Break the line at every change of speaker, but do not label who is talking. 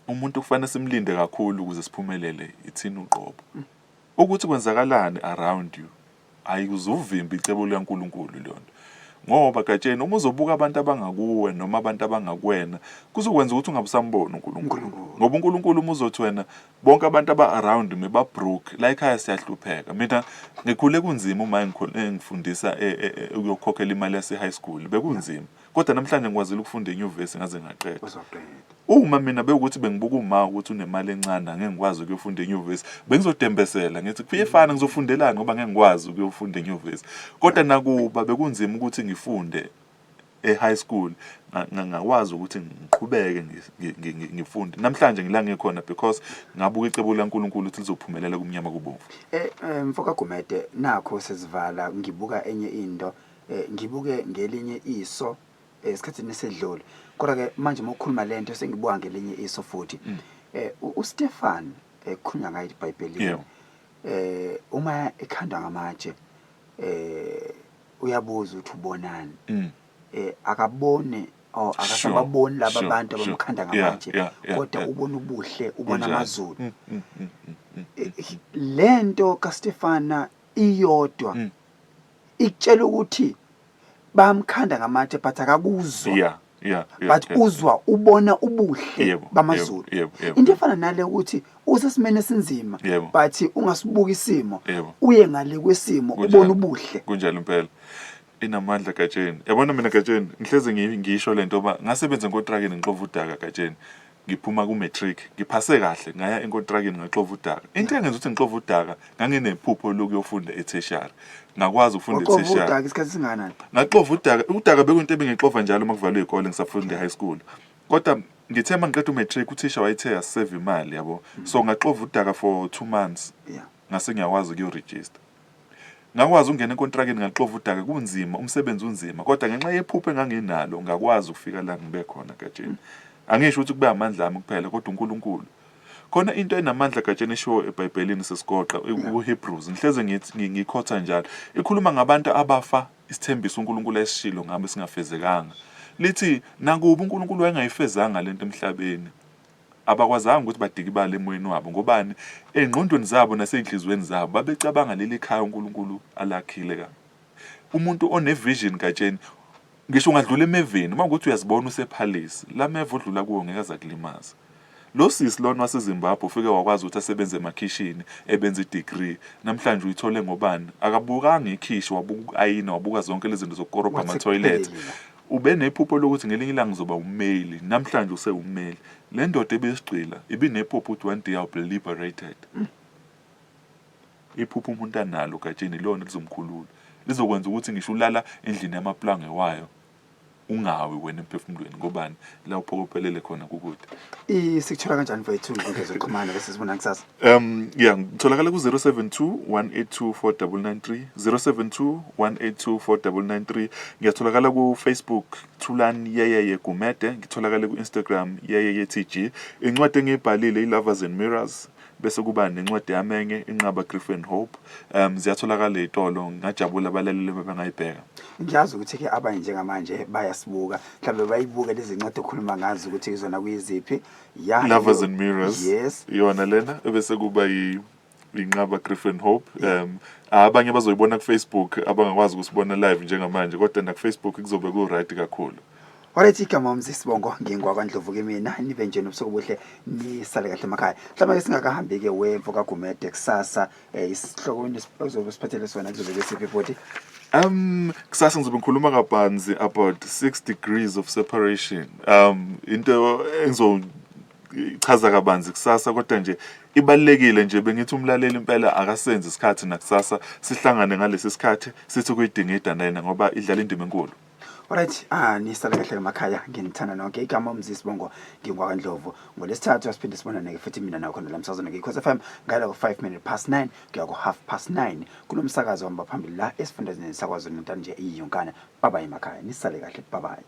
Umuntu kufanele simlinde kakhulu ukuze siphumelele ithina uqobo. Ukuthi kwenzakalani around you ayikuzuvimba icebo likaNkulunkulu leyo nto. Ngoba Gatsheni, uma uzobuka abantu abangakuwe noma abantu abangakuwena, kuzokwenza ukuthi ungabe usambona uNkulunkulu. Ngoba uNkulunkulu uma uzothi wena bonke abantu aba-around me ba-broke, la ekhaya siyahlupheka. Mina ngikhule kunzima uma engifundisa ukuyokhokhela imali yase-high school, bekunzima. Kodwa namhlanje ngikwazile ukufunda enyuvesi ngaze ngaqeda. Uma mina bewukuthi bengibuka uma ukuthi unemali encane, angeke ngikwazi ukuyofunda enyuvesi, bengizodembesela ngithi kuyefana, ngizofundelani ngoba ngeke ngikwazi ukuyofunda enyuvesi. Kodwa nakuba bekunzima ukuthi ngifunde e-high school, ngakwazi ukuthi ngiqhubeke ngifunde. Namhlanje ngila ngikhona because ngabuka icebo likaNkulunkulu ukuthi lizophumelela kumnyama kubomvu.
Mfoka Gumede, nakho sesivala, ngibuka enye into, ngibuke ngelinye iso esikhathini esedlule, kodwa ke manje uma ukhuluma lento sengibuka ngelinye iso futhi. UStefan ekukhulunywa ngaye eBhayibhelini, uma ekhandwa ngamatshe, uyabuza ukuthi ubonani. Akaboni or akasababoni laba bantu abamkhanda ngamatshe, kodwa ubona ubuhle, ubona amazulu. Lento kaStefana iyodwa ikutshela ukuthi bamkhanda ngamatshe, but akakuzwa, but uzwa, ubona ubuhle bamazulu.
yebo, yebo,
Into efana nale ukuthi usesimene esinzima, but ungasibuka isimo, uye ngale kwesimo, ubona ubuhle.
Kunjalo impela. Inamandla, Gatsheni. Yabona mina, Gatsheni, ngihleze ngisho lento ba ngasebenza enkontrakini ngixova udaka, Gatsheni. Ngiphuma ku-matric, ngiphase kahle, ngaya enkontrakini ngaxova udaka. Into engenza ukuthi ngixova udaka, nganginephupho lokuyofunda e-tertiary. Ngakwazi ukufunda
Waxova
e-tertiary.
udaka isikhathi singakanani?
Ngaxova udaka. Udaka bekuyinto ebengixova njalo uma kuvalwe iy'kole ngisafunda e-high school. Kodwa ngithe uma ngiqeda u-matric, uthisha wayethe asiseve imali, yabo. So ngaxova udaka for 2 months. Ngase ngiyakwazi ukuyo-register. Ngakwazi ukungena enkontrakini ngaxova udaka. Kunzima, umsebenzi unzima, kodwa ngenxa yephupho enganginalo ngakwazi ukufika la ngibe khona, Gatsheni. Angisho ukuthi kube amandla ami kuphela, kodwa uNkulunkulu. Khona into enamandla, Gatsheni, eshiwo eBhayibhelini sesigoqa ku-Hebrews. Ngihleze ngithi ngikhotha njalo. Ikhuluma ngabantu abafa isithembiso uNkulunkulu esishilo ngabe singafezekanga. Lithi nakuba uNkulunkulu wayengayifezanga lento emhlabeni, abakwazanga ukuthi badikibale emoyeni wabo. Ngobani? Ey'ngqondweni zabo nasey'nhliziyweni zabo babecabanga leli khaya uNkulunkulu alakhile. Ka umuntu one-vision, Gatsheni, ngisho ungadlula emeveni, uma ukuthi uyazibona usephalisi, la meva odlula kuwo ngeke aze akulimaze. Lo sisi lona waseZimbabwe ufike wakwazi ukuthi asebenze emakhishini ebenza i-degree, namhlanje uyithole ngobani? Akabukanga ikhishi, wabuka uku-ayina, wabuka zonke lezi zinto zokukorobha
Wathi
ama-toilet.
Kuphelele.
Ube nephupho lokuthi ngelinye ilanga ngizoba ummeli. Namhlanje usewummeli. Le ndoda ebesigqila ibinephupho ukuthi one day I'll be liberated. Iphupho umuntu analo, Gatsheni, ilona lizomkhulula, lizokwenza ukuthi ngisho ulala endlini yamaplangwe wayo ungawi wena emphefumulweni. Ngobani? La uphokophelele khona kukude.
Sikuthola kanjani, mfethu, inkundla zokuxhumana, bese sibona kusasa?
Yeah, ngitholakala ku 072 182 4993, 072 182 4993. Ngiyatholakala ku Facebook, Thulani Yeyeye Gumede. Ngitholakala ku Instagram, Yeyeye TG. Incwadi engiyibhalile, i Lovers and Mirrors, bese kuba nencwadi yami enye, Inqaba Grief and Hope. Ziyatholakala ezitolo. Ngajabula abalaleli bengayibheka.
Ngiyazi ukuthi-ke abanye njengamanje bayasibuka, mhlawumbe bayibuke lezi ncwadi okhuluma ngazo ukuthi zona kuyiziphi ya.
Lovers and Mirrors.
Yes.
Iyona lena, ebese kuba yi Inqaba Grief and Hope. Abanye bazoyibona ku Facebook, abangakwazi ukusibona live njengamanje, kodwa na ku Facebook kuzobe ku right kakhulu.
Alright, igama uMzi, sibongo ngingwakwaNdlovu ke mina. Nibe nje nobusuku obuhle, nisale kahle emakhaya. Mhlawumbe ke singakahambi-ke, wemfo kaGumede, kusasa isihloko ozobe siphathele sona kuzobe besiphi futhi?
Kusasa ngizobe ngikhuluma kabanzi about 6 degrees of separation. Into engizo chaza kabanzi kusasa, kodwa nje ibalekile nje, bengithi umlaleli impela akasenze isikhathi nakusasa sihlangane ngalesi sikhathi sithi kuyidingida nena, ngoba idlala indima enkulu.
Alright, ah, nisale kahle emakhaya, nginithanda nonke. Igama uMzi, sibongo ngingwakwaNdlovu. NgoLwesithathu asiphinde sibonane-ke futhi mina nawe khona la emsakazweni nge-Khosi FM ngala ku-5 minutes past 9 kuya ku-half past 9 kulo msakazo ohamba phambili la esifundazweni saKwaZulu Natal nje iyonkana. Bye bye emakhaya, nisale kahle, bye bye.